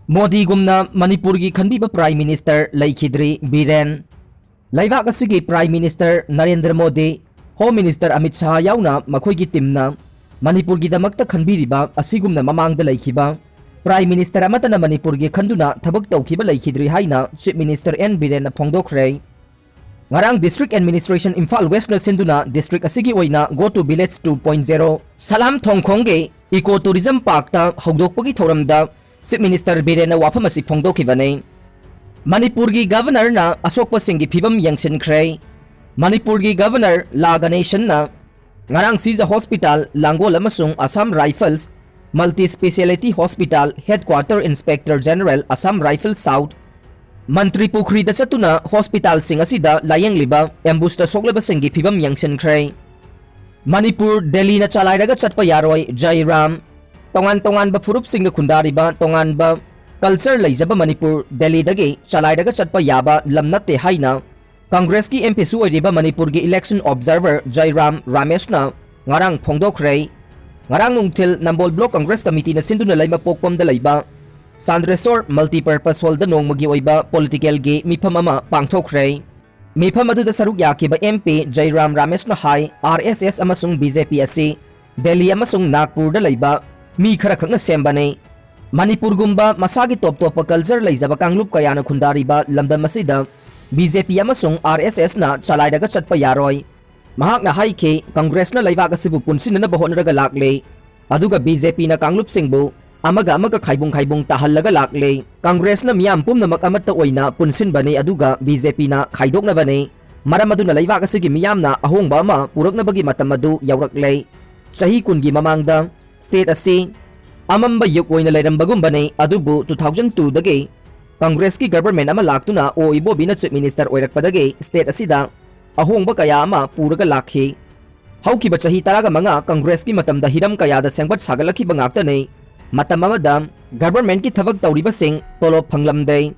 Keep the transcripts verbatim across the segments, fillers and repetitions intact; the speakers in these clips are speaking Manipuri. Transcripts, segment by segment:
ꯃꯣꯗꯤꯒꯨꯝꯅ ꯃꯅꯤꯄꯨꯔꯒꯤ ꯈꯟꯕꯤꯕ Prime Minister ꯂꯩꯈꯤꯗ꯭ꯔꯤ ꯕꯤꯔꯦꯟ꯫ ꯂꯩꯕꯥꯛ ꯑꯁꯤꯒꯤ Prime Minister Narendra Modi, Home Minister Amit Shah ꯌꯥꯎꯅ ꯃꯈꯣꯏꯒꯤ teamꯅ ꯃꯅꯤꯄꯨꯔꯒꯤꯗꯃꯛꯇ ꯈꯟꯕꯤꯔꯤꯕ ꯑꯁꯤꯒꯨꯝꯅ ꯃꯃꯥꯡꯗ ꯂꯩꯈꯤꯕ Prime Minister ꯑꯃꯠꯇꯅ ꯃꯅꯤꯄꯨꯔꯒꯤ ꯈꯟꯗꯨꯅ ꯊꯕꯛ ꯇꯧꯈꯤꯕ ꯂꯩꯈꯤꯗ꯭ꯔꯤ ꯍꯥꯏꯅ Chief Minister ꯑꯦꯟ ꯕꯤꯔꯦꯟꯅ ꯐꯣꯡꯗꯣꯛꯈ꯭ꯔꯦ꯫ ꯉꯔꯥꯡ District Administration ꯏꯝꯐꯥꯜ Westꯅ ꯁꯤꯟꯗꯨꯅ district ꯑꯁꯤꯒꯤ ꯑꯣꯏꯅ Go to Village two point zero Salam ꯊꯣꯡꯈꯣꯡꯒꯤ Eco Tourism Parkꯇ ꯍꯧꯗꯣꯛꯄꯒꯤ ꯊꯧꯔꯝꯗ Chief Minister ꯕꯤꯔꯦꯟꯅ ꯋꯥꯐꯝ ꯑꯁꯤ ꯐꯣꯡꯗꯣꯛꯈꯤꯕꯅꯤ꯫ ꯃꯅꯤꯄꯨꯔꯒꯤ Governorꯅ ꯑꯁꯣꯛꯄꯁꯤꯡꯒꯤ ꯐꯤꯕꯝ ꯌꯦꯡꯁꯤꯟꯈ꯭ꯔꯦ꯫ ꯃꯅꯤꯄꯨꯔꯒꯤ Governor ꯂꯥ ꯒꯅꯦꯁꯟꯅ ꯉꯔꯥꯡ ꯁꯤꯖ Hospital ꯂꯥꯡꯒꯣꯜ ꯑꯃꯁꯨꯡ Assam Rifles Multi Speciality Hospital Headquarter Inspector General Assam Rifles South ꯃꯟꯇ꯭ꯔꯤ ꯄꯨꯈ꯭ꯔꯤꯗ ꯆꯠꯇꯨꯅ hospitalꯁꯤꯡ ꯑꯁꯤꯗ ꯂꯥꯌꯦꯡꯂꯤꯕ ambushꯇ ꯁꯣꯛꯂꯕꯁꯤꯡꯒꯤ ꯐꯤꯕꯝ ꯌꯦꯡꯁꯤꯟꯈ꯭ꯔꯦ꯫ ꯃꯅꯤꯄꯨꯔ ꯗꯦꯜꯂꯤꯅ ꯆꯂꯥꯏꯔꯒ ꯆꯠꯄ ꯌꯥꯔꯣꯏ, ꯖꯥꯏꯔꯥꯝ꯫ ꯇꯣꯉꯥꯟ ꯇꯣꯉꯥꯟꯕ ꯐꯨꯔꯨꯞꯁꯤꯡꯅ ꯈꯨꯟꯗꯥꯔꯤꯕ ꯇꯣꯉꯥꯟꯕ culture ꯂꯩꯖꯕ ꯃꯅꯤꯄꯨꯔ ꯗꯦꯜꯂꯤꯗꯒꯤ ꯆꯂꯥꯏꯔꯒ ꯆꯠꯄ ꯌꯥꯕ ꯂꯝ ꯅꯠꯇꯦ ꯍꯥꯏꯅ Congressꯀꯤ MPꯁꯨ ꯑꯣꯏꯔꯤꯕ ꯃꯅꯤꯄꯨꯔꯒꯤ election observer ꯖꯥꯏꯔꯥꯝ ꯔꯥꯃꯦꯁꯅ ꯉꯔꯥꯡ ꯐꯣꯡꯗꯣꯛꯈ꯭ꯔꯦ꯫ ꯉꯔꯥꯡ ꯅꯨꯡꯊꯤꯜ ꯅꯝꯕꯣꯜ Block Congress Committeeꯅ ꯁꯤꯟꯗꯨꯅ ꯂꯩꯕ ꯄꯣꯛꯄꯝꯗ ꯂꯩꯕ ꯆꯥꯟꯗ꯭ꯔꯦꯁꯣꯔ Multipurpose Hallꯗ ꯅꯣꯡꯃꯒꯤ ꯑꯣꯏꯕ politicalꯒꯤ ꯃꯤꯐꯝ ꯑꯃ ꯄꯥꯡꯊꯣꯛꯈ꯭ꯔꯦ꯫ ꯃꯤꯐꯝ ꯑꯗꯨꯗ ꯁꯔꯨꯛ ꯌꯥꯈꯤꯕ MP ꯖꯥꯏꯔꯥꯝ ꯔꯥꯃꯦꯁꯅ ꯍꯥꯏ, RSS ꯑꯃꯁꯨꯡ BJP ꯑꯁꯤ ꯗꯦꯜꯂꯤ ꯑꯃꯁꯨꯡ ꯅꯥꯒꯄꯨꯔꯗ ꯂꯩꯕ ꯃꯤ ꯈꯔꯈꯛꯅ ꯁꯦꯝꯕꯅꯤ꯫ ꯃꯅꯤꯄꯨꯔꯒꯨꯝꯕ ꯃꯁꯥꯒꯤ ꯇꯣꯞ ꯇꯣꯞꯄ culture ꯂꯩꯖꯕ ꯀꯥꯡꯂꯨꯞ ꯀꯌꯥꯅ ꯈꯨꯟꯗꯥꯔꯤꯕ ꯂꯝꯗꯝ ꯑꯁꯤꯗ BJP ꯑꯃꯁꯨꯡ RSSꯅ ꯆꯂꯥꯏꯔꯒ ꯆꯠꯄ ꯌꯥꯔꯣꯏ꯫ ꯃꯍꯥꯛꯅ ꯍꯥꯏꯈꯤ, Congressꯅ ꯂꯩꯕꯥꯛ ꯑꯁꯤꯕꯨ ꯄꯨꯟꯁꯤꯟꯅꯅꯕ ꯍꯣꯠꯅꯔꯒ ꯂꯥꯛꯂꯤ, ꯑꯗꯨꯒ BJPꯅ ꯀꯥꯡꯂꯨꯞꯁꯤꯡꯕꯨ ꯑꯃꯒ ꯑꯃꯒ ꯈꯥꯏꯕꯨꯡ ꯈꯥꯏꯕꯨꯡ ꯇꯥꯍꯜꯂꯒ ꯂꯥꯛꯂꯤ꯫ Congressꯅ ꯃꯤꯌꯥꯝ ꯄꯨꯝꯅꯃꯛ ꯑꯃꯠꯇ ꯑꯣꯏꯅ ꯄꯨꯟꯁꯤꯟꯕꯅꯤ, ꯑꯗꯨꯒ BJPꯅ ꯈꯥꯏꯗꯣꯛꯅꯕꯅꯤ꯫ ꯃꯔꯝ ꯑꯗꯨꯅ ꯂꯩꯕꯥꯛ ꯑꯁꯤꯒꯤ ꯃꯤꯌꯥꯝꯅ ꯑꯍꯣꯡꯕ ꯑꯃ ꯄꯨꯔꯛꯅꯕꯒꯤ ꯃꯇꯝ ꯑꯗꯨ ꯌꯧꯔꯛꯂꯦ꯫ ꯆꯍꯤ ꯀꯨꯟꯒꯤ ꯃꯃꯥꯡꯗ state ꯑꯁꯤ ꯑꯃꯝꯕ ꯌꯨꯒ ꯑꯣꯏꯅ ꯂꯩꯔꯝꯕꯒꯨꯝꯕꯅꯤ, ꯑꯗꯨꯕꯨ two thousand twoꯗꯒꯤ Congressꯀꯤ government ꯑꯃ ꯂꯥꯛꯇꯨꯅ ꯑꯣ ꯏꯕꯣꯕꯤꯅ Chief Minister ꯑꯣꯏꯔꯛꯄꯗꯒꯤ state ꯑꯁꯤꯗ ꯑꯍꯣꯡꯕ ꯀꯌꯥ ꯑꯃ ꯄꯨꯔꯒ ꯂꯥꯛꯈꯤ꯫ ꯍꯧꯈꯤꯕ ꯆꯍꯤ ꯇꯔꯥꯒ ꯃꯉꯥ Congressꯀꯤ ꯃꯇꯝꯗ ꯍꯤꯔꯝ ꯀꯌꯥꯗ ꯁꯦꯝꯒꯠ ꯁꯥꯒꯠꯂꯛꯈꯤꯕ ꯉꯥꯛꯇꯅꯤ꯫ ꯃꯇꯝ ꯑꯃꯗ governmentꯀꯤ ꯊꯕꯛ ꯇꯧꯔꯤꯕꯁꯤꯡ ꯇꯣꯂꯣꯞ ꯐꯪꯂꯝꯗꯦ꯫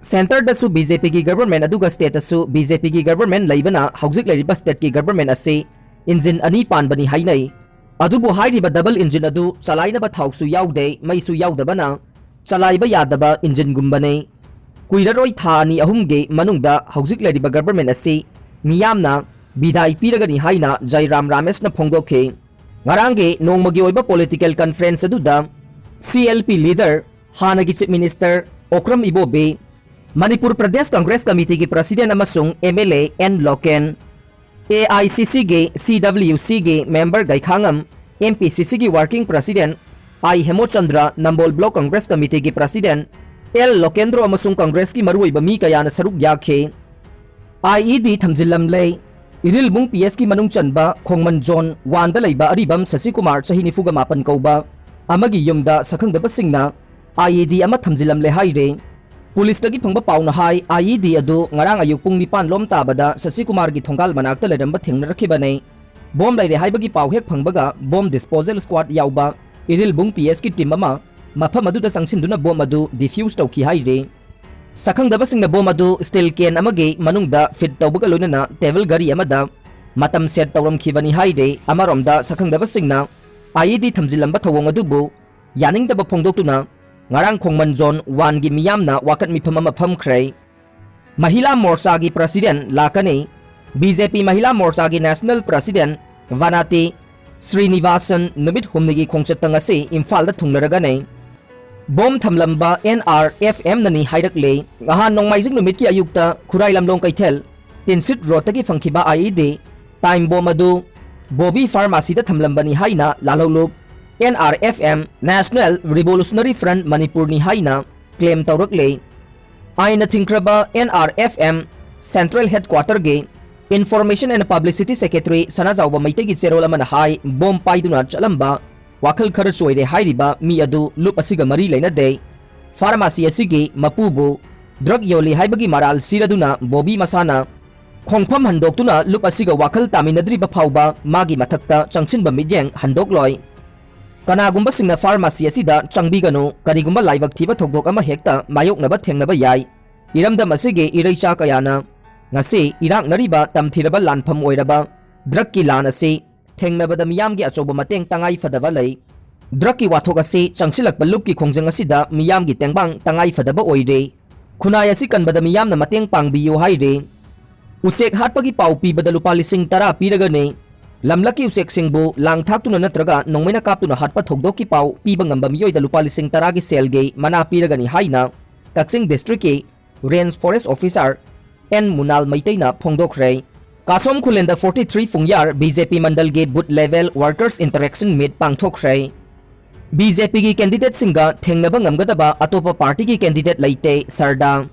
Centreꯗꯁꯨ BJPꯒꯤ government ꯑꯗꯨꯒ stateꯇꯁꯨ BJPꯒꯤ government ꯂꯩꯕꯅ ꯍꯧꯖꯤꯛ ꯂꯩꯔꯤꯕ stateꯀꯤ government ꯑꯁꯤ engine ꯑꯅꯤ ꯄꯥꯟꯕꯅꯤ ꯍꯥꯏꯅꯩ꯫ ꯑꯗꯨꯕꯨ ꯍꯥꯏꯔꯤꯕ double engine ꯑꯗꯨ ꯆꯂꯥꯏꯅꯕ ꯊꯥꯎꯁꯨ ꯌꯥꯎꯗꯦ, ꯃꯩꯁꯨ ꯌꯥꯎꯗꯕꯅ ꯆꯂꯥꯏꯕ ꯌꯥꯗꯕ ꯏꯟꯖꯤꯟꯒꯨꯝꯕꯅꯤ꯫ ꯀꯨꯏꯔꯔꯣꯏ, ꯊꯥ ꯑꯅꯤ ꯑꯍꯨꯝꯒꯤ ꯃꯅꯨꯡꯗ ꯍꯧꯖꯤꯛ ꯂꯩꯔꯤꯕ ꯒꯚꯔꯟꯃꯦꯟꯠ ꯑꯁꯤ ꯃꯤꯌꯥꯝꯅ ꯕꯤꯗꯥꯏ ꯄꯤꯔꯒꯅꯤ ꯍꯥꯏꯅ ꯖꯥꯏꯔꯥꯝ ꯔꯥꯃꯦꯁꯅ ꯐꯣꯡꯗꯣꯛꯈꯤ꯫ ꯉꯔꯥꯡꯒꯤ ꯅꯣꯡꯃꯒꯤ ꯑꯣꯏꯕ ꯄꯣꯂꯤꯇꯤꯀꯦꯜ ꯀꯟꯐꯔꯦꯟꯁ ꯑꯗꯨꯗ ꯁꯤ ꯑꯦꯜ ꯄꯤ ꯂꯤꯗꯔ, ꯍꯥꯟꯅꯒꯤ chief minister Okram Ibobi, Manipur Pradesh Congress ꯀꯃꯤꯇꯤꯒꯤ ꯄ꯭ꯔꯁꯤꯗꯦꯟꯠ ꯑꯃꯁꯨꯡ M L A N Loken, A I C ꯁꯤꯒꯤ ꯁꯤ ꯗꯕ꯭ꯂꯤꯌꯨ ꯁꯤꯒꯤ ꯃꯦꯝꯕꯔ ꯒꯩꯈꯥꯉꯝ, ꯑꯦꯝ ꯄꯤ ꯁꯤ ꯁꯤꯒꯤ ꯋꯥꯔꯀꯤꯡ ꯄ꯭ꯔꯁꯤꯗꯦꯟꯠ ꯑꯥꯏ ꯍꯦꯃꯣꯆꯟꯗ꯭ꯔ, ꯅꯝꯕꯣꯜ ꯕ꯭ꯂꯣꯛ ꯀꯪꯒ꯭ꯔꯦꯁ ꯀꯃꯤꯇꯤꯒꯤ ꯄ꯭ꯔꯁꯤꯗꯦꯟꯠ ꯑꯦꯜ ꯂꯣꯀꯦꯟꯗ꯭ꯔꯣ ꯑꯃꯁꯨꯡ ꯀꯪꯒ꯭ꯔꯦꯁꯀꯤ ꯃꯔꯨꯑꯣꯏꯕ ꯃꯤ ꯀꯌꯥꯅ ꯁꯔꯨꯛ ꯌꯥꯈꯤ꯫ ꯑꯥꯏ ꯏ ꯗꯤ ꯊꯝꯖꯤꯜꯂꯝꯂꯦ꯫ ꯏꯔꯤꯜꯕꯨꯡ ꯄꯤ ꯑꯦꯁꯀꯤ ꯃꯅꯨꯡ ꯆꯟꯕ ꯈꯣꯡꯃꯟ ꯖꯣꯟ ꯋꯥꯟꯗ ꯂꯩꯕ ꯑꯔꯤꯕꯝ ꯁꯁꯤꯀꯨꯃꯥꯔ, ꯆꯍꯤ ꯅꯤꯐꯨꯒ ꯃꯥꯄꯟ ꯀꯧꯕ ꯑꯃꯒꯤ ꯌꯨꯝꯗ ꯁꯛꯈꯪꯗꯕꯁꯤꯡꯅ ꯑꯥꯏ ꯏ ꯗꯤ ꯑꯃ ꯊꯝꯖꯤꯜꯂꯝꯂꯦ ꯍꯥꯏꯔꯦ꯫ ꯄꯨꯂꯤꯁꯇꯒꯤ ꯐꯪꯕ ꯄꯥꯎꯅ ꯍꯥꯏ, ꯑꯥꯏ ꯏ ꯗꯤ ꯑꯗꯨ ꯉꯔꯥꯡ ꯑꯌꯨꯛ ꯄꯨꯡ ꯅꯤꯄꯥꯟ ꯂꯣꯝ ꯇꯥꯕꯗ ꯁꯁꯤꯀꯨꯃꯥꯔꯒꯤ ꯊꯣꯡꯒꯥꯜ ꯃꯅꯥꯛꯇ ꯂꯩꯔꯝꯕ ꯊꯦꯡꯅꯔꯛꯈꯤꯕꯅꯦ꯫ ꯕꯣꯝ ꯂꯩꯔꯦ ꯍꯥꯏꯕꯒꯤ ꯄꯥꯎ ꯍꯦꯛ ꯐꯪꯕꯒ ꯕꯣꯝ ꯗꯤꯁꯄꯣꯖꯦꯜ ꯁ꯭ꯀ꯭ꯋꯥꯗ ꯌꯥꯎꯕ ꯏꯔꯤꯜꯕꯨꯡ ꯄꯤ ꯑꯦꯁꯀꯤ ꯇꯤꯝ ꯑꯃ ꯃꯐꯝ ꯑꯗꯨꯗ ꯆꯪꯁꯤꯟꯗꯨꯅ ꯕꯣꯝ ꯑꯗꯨ ꯗꯤꯐ꯭ꯌꯨꯁ ꯇꯧꯈꯤ ꯍꯥꯏꯔꯤ꯫ ꯁꯛꯈꯪꯗꯕꯁꯤꯡꯅ ꯕꯣꯝ ꯑꯗꯨ ꯁ꯭ꯇꯤꯜ ꯀꯦꯟ ꯑꯃꯒꯤ ꯃꯅꯨꯡꯗ ꯐꯤꯠ ꯇꯧꯕꯒ ꯂꯣꯏꯅꯅ ꯇꯦꯕꯜ ꯘꯔꯤ ꯑꯃꯗ ꯃꯇꯝ ꯁꯦꯠ ꯇꯧꯔꯝꯈꯤꯕꯅꯤ ꯍꯥꯏꯔꯤ꯫ ꯑꯃꯔꯣꯝꯗ ꯁꯛꯈꯪꯗꯕꯁꯤꯡꯅ ꯑꯥꯏ ꯏ ꯗꯤ ꯊꯝꯖꯤꯜꯂꯝꯕ ꯊꯧꯑꯣꯡ ꯑꯗꯨꯕꯨ ꯌꯥꯅꯤꯡꯗꯕ ꯐꯣꯡꯗꯣꯛꯇꯨꯅ ꯉꯔꯥꯡ ꯈꯣꯡꯃꯟ ꯖꯣꯟ ꯋꯥꯟꯒꯤ ꯃꯤꯌꯥꯝꯅ ꯋꯥꯀꯠ ꯃꯤꯐꯝ ꯑꯃ ꯐꯝꯈ꯭ꯔꯦ꯫ ꯃꯍꯤꯂꯥ ꯃꯣꯔꯆꯥꯒꯤ ꯄ꯭ꯔꯁꯤꯗꯦꯟꯠ ꯂꯥꯛꯀꯅꯤ꯫ ꯕꯤ ꯖꯦ ꯄꯤ ꯃꯍꯤꯂꯥ ꯃꯣꯔꯆꯥꯒꯤ ꯅꯦꯁꯅꯦꯜ ꯄ꯭ꯔꯁꯤꯗꯦꯟꯠ ꯚꯥꯅꯥꯇꯤ ꯁ꯭ꯔꯤꯅꯤꯕꯥꯁꯟ ꯅꯨꯃꯤꯠ ꯍꯨꯝꯅꯤꯒꯤ ꯈꯣꯡꯆꯠꯇ ꯉꯁꯤ ꯏꯝꯐꯥꯜꯗ ꯊꯨꯡꯂꯔꯒꯅꯤ꯫ ꯕꯣꯝ ꯊꯝꯂꯝꯕ ꯑꯦꯟ ꯑꯥꯔ ꯑꯦꯐ ꯑꯦꯝꯅꯅꯤ ꯍꯥꯏꯔꯛꯂꯦ꯫ ꯅꯍꯥꯟ ꯅꯣꯡꯃꯥꯏꯖꯤꯡ ꯅꯨꯃꯤꯠꯀꯤ ꯑꯌꯨꯛꯇ ꯈꯨꯔꯥꯏ ꯂꯝꯂꯣꯡ ꯀꯩꯊꯦꯜ ꯇꯤꯟꯁꯤꯠ ꯔꯣꯗꯇꯒꯤ ꯐꯪꯈꯤꯕ I E D time bomb ꯑꯗꯨ ꯕꯣꯕꯤ ꯐꯥꯔꯃꯥꯁꯤꯗ ꯊꯝꯂꯝꯕꯅꯤ ꯍꯥꯏꯅ ꯂꯥꯜꯍꯧꯂꯨꯞ N R F M, national revolutionary front ꯃꯅꯤꯄꯨꯔꯅꯤ ꯍꯥꯏꯅ ꯀ꯭ꯂꯦꯝ ꯇꯧꯔꯛꯂꯦ꯫ ꯑꯥꯏꯟꯅ ꯊꯤꯡꯈ꯭ꯔꯕ N R F M central ꯍꯦꯗꯀ꯭ꯋꯥꯇꯔꯒꯤ information and publicity secretary Sanajaoba ꯃꯩꯇꯩꯒꯤ ꯆꯦꯔꯣꯜ ꯑꯃꯅ ꯍꯥꯏ, ꯕꯣꯝ ꯄꯥꯏꯗꯨꯅ ꯆꯠꯂꯝꯕ ꯋꯥꯈꯜ ꯈꯔ ꯆꯣꯏꯔꯦ ꯍꯥꯏꯔꯤꯕ ꯃꯤ ꯑꯗꯨ ꯂꯨꯞ ꯑꯁꯤꯒ ꯃꯔꯤ ꯂꯩꯅꯗꯦ꯫ ꯐꯥꯔꯃꯥꯁꯤ ꯑꯁꯤꯒꯤ ꯃꯄꯨꯕꯨ ꯗ꯭ꯔꯒ ꯌꯣꯜꯂꯤ ꯍꯥꯏꯕꯒꯤ ꯃꯔꯥꯜ ꯁꯤꯔꯗꯨꯅ ꯕꯣꯕꯤ ꯃꯁꯥꯅ ꯈꯣꯡꯐꯝ ꯍꯟꯗꯣꯛꯇꯨꯅ ꯂꯨꯞ ꯑꯁꯤꯒ ꯋꯥꯈꯜ ꯇꯥꯃꯤꯟꯅꯗ꯭ꯔꯤꯕ ꯐꯥꯎꯕ ꯃꯥꯒꯤ ꯃꯊꯛꯇ ꯆꯪꯁꯤꯟꯕ ꯃꯤꯠꯌꯦꯡ ꯍꯟꯗꯣꯛꯂꯣꯏ꯫ ꯀꯅꯥꯒꯨꯝꯕꯁꯤꯡꯅ ꯐꯥꯔꯃꯥꯁꯤ ꯑꯁꯤꯗ ꯆꯪꯕꯤꯒꯅꯨ, ꯀꯔꯤꯒꯨꯝꯕ ꯂꯥꯏꯕꯛ ꯊꯤꯕ ꯊꯧꯗꯣꯛ ꯑꯃ ꯍꯦꯛꯇ ꯃꯥꯌꯣꯛꯅꯕ ꯊꯦꯡꯅꯕ ꯌꯥꯏ꯫ ꯏꯔꯝꯗꯝ ꯑꯁꯤꯒꯤ ꯏꯔꯩꯆꯥ ꯀꯌꯥꯅ ꯉꯁꯤ ꯏꯔꯥꯛꯅꯔꯤꯕ ꯇꯝꯊꯤꯔꯕ ꯂꯥꯟꯐꯝ ꯑꯣꯏꯔꯕ ꯗ꯭ꯔꯒꯀꯤ ꯂꯥꯟ ꯑꯁꯤ ꯊꯦꯡꯅꯕꯗ ꯃꯤꯌꯥꯝꯒꯤ ꯑꯆꯧꯕ ꯃꯇꯦꯡ ꯇꯉꯥꯏ ꯐꯗꯕ ꯂꯩ꯫ ꯗ꯭ꯔꯒꯀꯤ ꯋꯥꯊꯣꯛ ꯑꯁꯤ ꯆꯪꯁꯤꯜꯂꯛꯄ ꯂꯨꯞꯀꯤ ꯈꯣꯡꯖꯪ ꯑꯁꯤꯗ ꯃꯤꯌꯥꯝꯒꯤ ꯇꯦꯡꯕꯥꯡ ꯇꯉꯥꯏ ꯐꯗꯕ ꯑꯣꯏꯔꯦ꯫ ꯈꯨꯟꯅꯥꯏ ꯑꯁꯤ ꯀꯟꯕꯗ ꯃꯤꯌꯥꯝꯅ ꯃꯇꯦꯡ ꯄꯥꯡꯕꯤꯌꯨ ꯍꯥꯏꯔꯦ꯫ ꯎꯆꯦꯛ ꯍꯥꯠꯄꯒꯤ ꯄꯥꯎ ꯄꯤꯕꯗ ꯂꯨꯄꯥ ꯂꯤꯁꯤꯡ ꯇꯔꯥ ꯄꯤꯔꯒꯅꯤ꯫ ꯂꯝꯂꯛꯀꯤ ꯎꯆꯦꯛꯁꯤꯡꯕꯨ ꯂꯥꯡ ꯊꯥꯛꯇꯨꯅ ꯅꯠꯇ꯭ꯔꯒ ꯅꯣꯡꯃꯩꯅ ꯀꯥꯞꯇꯨꯅ ꯍꯥꯠꯄ ꯊꯧꯗꯣꯛꯀꯤ ꯄꯥꯎ ꯄꯤꯕ ꯉꯝꯕ ꯃꯤꯑꯣꯏꯗ ꯂꯨꯄꯥ ꯂꯤꯁꯤꯡ ꯇꯔꯥꯒꯤ ꯁꯦꯜꯒꯤ ꯃꯅꯥ ꯄꯤꯔꯒꯅꯤ ꯍꯥꯏꯅ ꯀꯛꯆꯤꯡ ꯗꯤꯁꯇ꯭ꯔꯤꯛꯀꯤ range forest officer N Munal ꯃꯩꯇꯩꯅ ꯐꯣꯡꯗꯣꯛꯈ꯭ꯔꯦ꯫ ꯀꯥꯁꯣꯝ ꯈꯨꯂꯦꯟꯗ forty three Phungyar B J P ꯃꯟꯗꯜꯒꯤ booth level workers interaction meet ꯄꯥꯡꯊꯣꯛꯈ꯭ꯔꯦ꯫ B J Pꯒꯤ candidateꯁꯤꯡꯒ ꯊꯦꯡꯅꯕ ꯉꯝꯒꯗꯕ ꯑꯇꯣꯞꯄ ꯄꯥꯔꯇꯤꯒꯤ candidate ꯂꯩꯇꯦ, ꯁꯔꯗꯥ꯫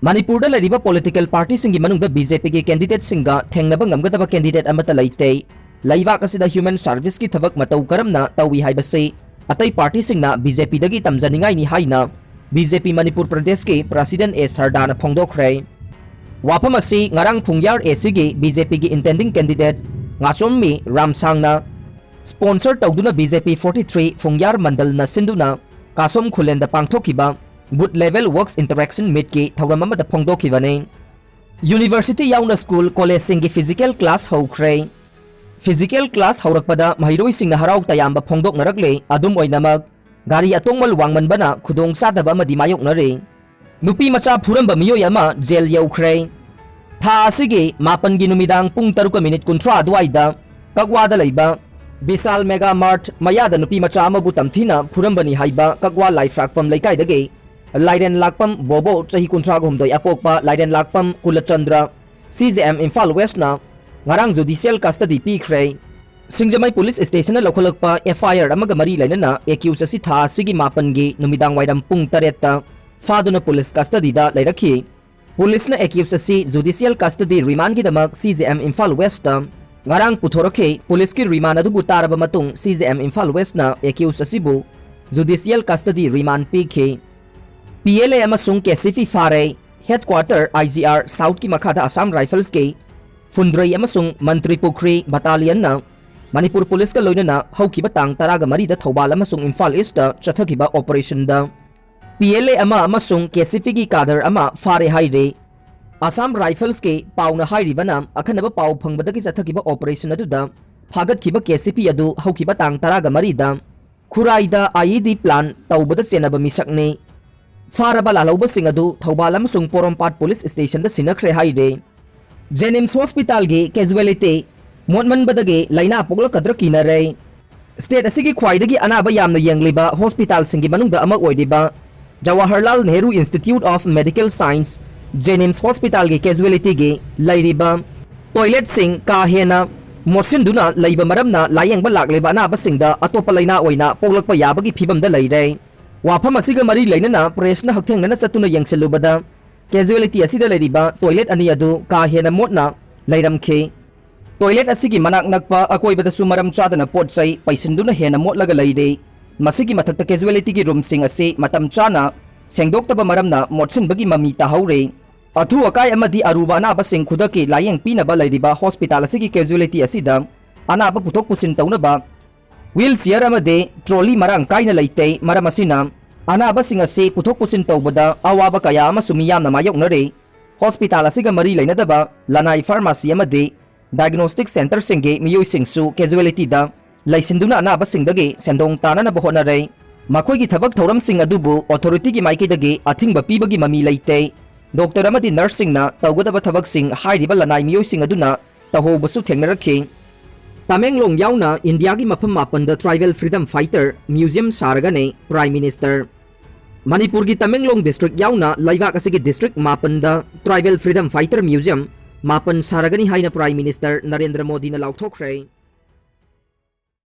ꯃꯅꯤꯄꯨꯔꯗ ꯂꯩꯔꯤꯕ political partyꯁꯤꯡꯒꯤ ꯃꯅꯨꯡꯗ B J Pꯒꯤ candidateꯁꯤꯡꯒ ꯊꯦꯡꯅꯕ ꯉꯝꯒꯗꯕ candidate ꯑꯃꯠꯇ ꯂꯩꯇꯦ꯫ ꯂꯩꯕꯥꯛ ꯑꯁꯤꯗ human serviceꯀꯤ ꯊꯕꯛ ꯃꯇꯧ ꯀꯔꯝꯅ ꯇꯧꯏ ꯍꯥꯏꯕꯁꯤ ꯑꯇꯩ ꯄꯥꯔꯇꯤꯁꯤꯡꯅ B J Pꯗꯒꯤ ꯇꯝꯖꯅꯤꯡꯉꯥꯏꯅꯤ ꯍꯥꯏꯅ B J P ꯃꯅꯤꯄꯨꯔ ꯄ꯭ꯔꯗꯦꯁꯀꯤ president ꯑꯦ ꯁꯔꯗꯥꯅ ꯐꯣꯡꯗꯣꯛꯈ꯭ꯔꯦ꯫ ꯋꯥꯐꯝ ꯑꯁꯤ ꯉꯔꯥꯡ ꯐꯨꯡꯌꯥꯔ ACꯒꯤ B J Pꯒꯤ intending candidate ꯉꯥꯆꯣꯝꯃꯤ ꯔꯥꯝꯁꯥꯡꯅ sponsor ꯇꯧꯗꯨꯅ B J P forty three ꯐꯨꯡꯌꯥꯔ ꯃꯟꯗꯜꯅ ꯁꯤꯟꯗꯨꯅ ꯀꯥꯁꯣꯝ ꯈꯨꯂꯦꯟꯗ ꯄꯥꯡꯊꯣꯛꯈꯤꯕ booth level workers interaction meetꯀꯤ ꯊꯧꯔꯝ ꯑꯃꯗ ꯐꯣꯡꯗꯣꯛꯈꯤꯕꯅꯤ꯫ University ꯌꯥꯎꯅ school collegeꯁꯤꯡꯒꯤ physical class ꯍꯧꯈ꯭ꯔꯦ꯫ Physical class ꯍꯧꯔꯛꯄꯗ ꯃꯍꯩꯔꯣꯏꯁꯤꯡꯅ ꯍꯔꯥꯎ ꯇꯌꯥꯝꯕ ꯐꯣꯡꯗꯣꯛꯅꯔꯛꯂꯦ꯫ ꯑꯗꯨꯝ ꯑꯣꯏꯅꯃꯛ, ꯒꯥꯔꯤ ꯑꯇꯣꯡꯕ ꯋꯥꯡꯃꯟꯕꯅ ꯈꯨꯗꯣꯡꯆꯥꯗꯕ ꯑꯃꯗꯤ ꯃꯥꯌꯣꯛꯅꯔꯤ꯫ ꯅꯨꯄꯤ ꯃꯆꯥ ꯐꯨꯔꯝꯕ ꯃꯤꯑꯣꯏ ꯑꯃ ꯖꯦꯜ ꯌꯧꯈ꯭ꯔꯦ꯫ ꯊꯥ ꯑꯁꯤꯒꯤ ꯃꯥꯄꯟꯒꯤ ꯅꯨꯃꯤꯗꯥꯡ ꯄꯨꯡ ꯇꯔꯨꯛꯀ ꯃꯤꯅꯤꯠ ꯀꯨꯟꯊ꯭ꯔꯥ ꯑꯗꯨꯋꯥꯏꯗ ꯀꯛꯋꯥꯗ ꯂꯩꯕ ꯕꯤꯁꯥꯜ ꯃꯦꯒꯥ ꯃꯥꯔꯠ ꯃꯌꯥꯗ ꯅꯨꯄꯤ ꯃꯆꯥ ꯑꯃꯕꯨ ꯇꯝꯊꯤꯅ ꯐꯨꯔꯝꯕꯅꯤ ꯍꯥꯏꯕ ꯀꯛꯋꯥ ꯂꯥꯏꯐ꯭ꯔꯥꯛꯄꯝ ꯂꯩꯀꯥꯏꯗꯒꯤ ꯂꯥꯏꯔꯦꯟ ꯂꯥꯛꯄꯝ ꯕꯣꯕꯣ, ꯆꯍꯤ ꯀꯨꯟꯊ꯭ꯔꯥꯒ ꯍꯨꯝꯗꯣꯏ ꯑꯄꯣꯛꯄ ꯂꯥꯏꯔꯦꯟ ꯂꯥꯛꯄꯝ ꯀꯨꯂꯆꯟꯗ꯭ꯔ, C J M ꯏꯝꯐꯥꯜ ꯋꯦꯁꯅ ꯉꯔꯥꯡ judicial custody ꯄꯤꯈ꯭ꯔꯦ꯫ ꯁꯤꯡꯖꯃꯩ ꯄꯨꯂꯤꯁ ꯁ꯭ꯇꯦꯁꯟꯅ ꯂꯧꯈꯠꯂꯛꯄ F I R ꯑꯃꯒ ꯃꯔꯤ ꯂꯩꯅꯅ accused ꯑꯁꯤ ꯊꯥ ꯑꯁꯤꯒꯤ ꯃꯥꯄꯟꯒꯤ ꯅꯨꯃꯤꯗꯥꯡ ꯋꯥꯏꯔꯝ ꯄꯨꯡ ꯇꯔꯦꯠꯇ ꯐꯥꯗꯨꯅ ꯄꯨꯂꯤꯁ custody ꯗ ꯂꯩꯔꯛꯈꯤ꯫ ꯄꯨꯂꯤꯁꯅ accused ꯑꯁꯤ judicial custody remand ꯒꯤꯗꯃꯛ C J M Imphal west ꯉꯔꯥꯡ ꯄꯨꯊꯣꯔꯛꯈꯤ꯫ ꯄꯨꯂꯤꯁꯀꯤ remand ꯑꯗꯨꯕꯨ ꯇꯥꯔꯕ ꯃꯇꯨꯡ, C J M Imphal ꯋꯦꯁꯅ accused ꯑꯁꯤꯕꯨ judicial custody remand ꯄꯤꯈꯤ꯫ P L A ꯑꯃꯁꯨꯡ K C P ꯐꯥꯔꯦ꯫ Headquarter I G R South ꯀꯤ ꯃꯈꯥꯗ Assam Rifles ꯀꯤ ꯐꯨꯟꯗ꯭ꯔꯩ ꯑꯃꯁꯨꯡ ꯃꯟꯇ꯭ꯔꯤ ꯄꯨꯈ꯭ꯔꯤ battalionꯅ ꯃꯅꯤꯄꯨꯔ ꯄꯨꯂꯤꯁꯀ ꯂꯣꯏꯅꯅ ꯍꯧꯈꯤꯕ ꯇꯥꯡ ꯇꯔꯥꯒ ꯃꯔꯤꯗ ꯊꯧꯕꯥꯜ ꯑꯃꯁꯨꯡ ꯏꯝꯐꯥꯜ ꯏꯁꯇ ꯆꯠꯊꯈꯤꯕ operationꯗ P L A ꯑꯃ ꯑꯃꯁꯨꯡ K C P ꯒꯤ cadre ꯑꯃ ꯐꯥꯔꯦ ꯍꯥꯏꯔꯦ꯫ Assam Rifles ꯀꯤ ꯄꯥꯎꯅ ꯍꯥꯏꯔꯤꯕꯅ, ꯑꯈꯟꯅꯕ ꯄꯥꯎ ꯐꯪꯕꯗꯒꯤ ꯆꯠꯊꯈꯤꯕ operation ꯑꯗꯨꯗ ꯐꯥꯒꯠꯈꯤꯕ K C P ꯑꯗꯨ ꯍꯧꯈꯤꯕ ꯇꯥꯡ ꯇꯔꯥꯒ ꯃꯔꯤꯗ ꯈꯨꯔꯥꯏꯗ IED plant ꯇꯧꯕꯗ ꯆꯦꯟꯅꯕ ꯃꯤꯁꯛꯅꯤ꯫ ꯐꯥꯔꯕ ꯂꯥꯜꯍꯧꯕꯁꯤꯡ ꯑꯗꯨ ꯊꯧꯕꯥꯜ ꯑꯃꯁꯨꯡ ꯄꯣꯔꯣꯝꯄꯥꯠ police stationꯗ ꯁꯤꯟꯅꯈ꯭ꯔꯦ ꯍꯥꯏꯔꯦ꯫ JNIMS hospitalꯒꯤ casualty ꯃꯣꯠꯃꯟꯕꯗꯒꯤ ꯂꯥꯏꯅꯥ ꯄꯣꯛꯂꯛꯀꯗ꯭ꯔꯥ ꯀꯤꯅꯔꯦ꯫ State ꯑꯁꯤꯒꯤ ꯈ꯭ꯋꯥꯏꯗꯒꯤ ꯑꯅꯥꯕ ꯌꯥꯝꯅ ꯌꯦꯡꯂꯤꯕ hospitalꯁꯤꯡꯒꯤ ꯃꯅꯨꯡꯗ ꯑꯃ ꯑꯣꯏꯔꯤꯕ Jawaharlal Nehru Institute of Medical Science, JNIMS hospitalꯒꯤ casualtyꯒꯤ ꯂꯩꯔꯤꯕ toiletꯁꯤꯡ ꯀꯥ ꯍꯦꯟꯅ ꯃꯣꯠꯁꯤꯟꯗꯨꯅ ꯂꯩꯕ ꯃꯔꯝꯅ ꯂꯥꯌꯦꯡꯕ ꯂꯥꯛꯂꯤꯕ ꯑꯅꯥꯕꯁꯤꯡꯗ ꯑꯇꯣꯞꯄ ꯂꯥꯏꯅꯥ ꯑꯣꯏꯅ ꯄꯣꯛꯂꯛꯄ ꯌꯥꯕꯒꯤ ꯐꯤꯕꯝꯗ ꯂꯩꯔꯦ꯫ ꯋꯥꯐꯝ ꯑꯁꯤꯒ ꯃꯔꯤ ꯂꯩꯅꯅ pressꯅ ꯍꯛꯊꯦꯡꯅꯅ ꯆꯠꯇꯨꯅ ꯌꯦꯡꯁꯤꯜꯂꯨꯕꯗ, casualty ꯑꯁꯤꯗ ꯂꯩꯔꯤꯕ toilet ꯑꯅꯤ ꯑꯗꯨ ꯀꯥ ꯍꯦꯟꯅ ꯃꯣꯠꯅ ꯂꯩꯔꯝꯈꯤ꯫ Toilet ꯑꯁꯤꯒꯤ ꯃꯅꯥꯛ ꯅꯛꯄ ꯑꯀꯣꯏꯕꯗꯁꯨ ꯃꯔꯝ ꯆꯥꯗꯅ ꯄꯣꯠ ꯆꯩ ꯄꯩꯁꯤꯟꯗꯨꯅ ꯍꯦꯟꯅ ꯃꯣꯠꯂꯒ ꯂꯩꯔꯦ꯫ ꯃꯁꯤꯒꯤ ꯃꯊꯛꯇ casualtyꯒꯤ roomꯁꯤꯡ ꯑꯁꯤ ꯃꯇꯝ ꯆꯥꯅ ꯁꯦꯡꯗꯣꯛꯇꯕ ꯃꯔꯝꯅ ꯃꯣꯠꯁꯤꯟꯕꯒꯤ ꯃꯃꯤ ꯇꯥꯍꯧꯔꯦ꯫ ꯑꯊꯨ ꯑꯀꯥꯏ ꯑꯃꯗꯤ ꯑꯔꯨꯕ ꯑꯅꯥꯕꯁꯤꯡ ꯈꯨꯗꯛꯀꯤ ꯂꯥꯌꯦꯡ ꯄꯤꯅꯕ ꯂꯩꯔꯤꯕ hospital ꯑꯁꯤꯒꯤ casualty ꯑꯁꯤꯗ ꯑꯅꯥꯕ ꯄꯨꯊꯣꯛ ꯄꯨꯁꯤꯟ ꯇꯧꯅꯕ wheelchair ꯑꯃꯗꯤ trolley ꯃꯔꯥꯡ ꯀꯥꯏꯅ ꯂꯩꯇꯦ꯫ ꯃꯔꯝ ꯑꯁꯤꯅ ꯑꯅꯥꯕꯁꯤꯡ ꯑꯁꯤ ꯄꯨꯊꯣꯛ ꯄꯨꯁꯤꯟ ꯇꯧꯕꯗ ꯑꯋꯥꯕ ꯀꯌꯥ ꯑꯃꯁꯨ ꯃꯤꯌꯥꯝꯅ ꯃꯥꯌꯣꯛꯅꯔꯤ꯫ Hospital ꯑꯁꯤꯒ ꯃꯔꯤ ꯂꯩꯅꯗꯕ ꯂꯅꯥꯏ pharmacy ꯑꯃꯗꯤ diagnostic centreꯁꯤꯡꯒꯤ ꯃꯤꯑꯣꯏꯁꯤꯡꯁꯨ casualtyꯗ ꯂꯩꯁꯤꯟꯗꯨꯅ ꯑꯅꯥꯕꯁꯤꯡꯗꯒꯤ ꯁꯦꯟꯗꯣꯡ ꯇꯥꯅꯅꯕ ꯍꯣꯠꯅꯔꯦ꯫ ꯃꯈꯣꯏꯒꯤ ꯊꯕꯛ ꯊꯧꯔꯝꯁꯤꯡ ꯑꯗꯨꯕꯨ authorityꯒꯤ ꯃꯥꯏꯀꯩꯗꯒꯤ ꯑꯊꯤꯡꯕ ꯄꯤꯕꯒꯤ ꯃꯃꯤ ꯂꯩꯇꯦ꯫ Doctor ꯑꯃꯗꯤ nurseꯁꯤꯡꯅ ꯇꯧꯒꯗꯕ ꯊꯕꯛꯁꯤꯡ ꯍꯥꯏꯔꯤꯕ ꯂꯅꯥꯏ ꯃꯤꯑꯣꯏꯁꯤꯡ ꯑꯗꯨꯅ ꯇꯧꯍꯧꯕꯁꯨ ꯊꯦꯡꯅꯔꯛꯈꯤ꯫ ꯇꯃꯦꯡꯂꯣꯡ ꯌꯥꯎꯅ ꯏꯟꯗꯤꯌꯥꯒꯤ ꯃꯐꯝ ꯃꯥꯄꯟꯗ tribal freedom fighter museum ꯁꯥꯔꯒꯅꯤ Prime Minister꯫ ꯃꯅꯤꯄꯨꯔꯒꯤ ꯇꯃꯦꯡꯂꯣꯡ district ꯌꯥꯎꯅ ꯂꯩꯕꯥꯛ ꯑꯁꯤꯒꯤ district ꯃꯥꯄꯟꯗ tribal freedom fighter museum ꯃꯥꯄꯟ ꯁꯥꯔꯒꯅꯤ ꯍꯥꯏꯅ Prime Minister ꯅꯔꯦꯟꯗ꯭ꯔ ꯃꯣꯗꯤꯅ ꯂꯥꯎꯊꯣꯛꯈ꯭ꯔꯦ꯫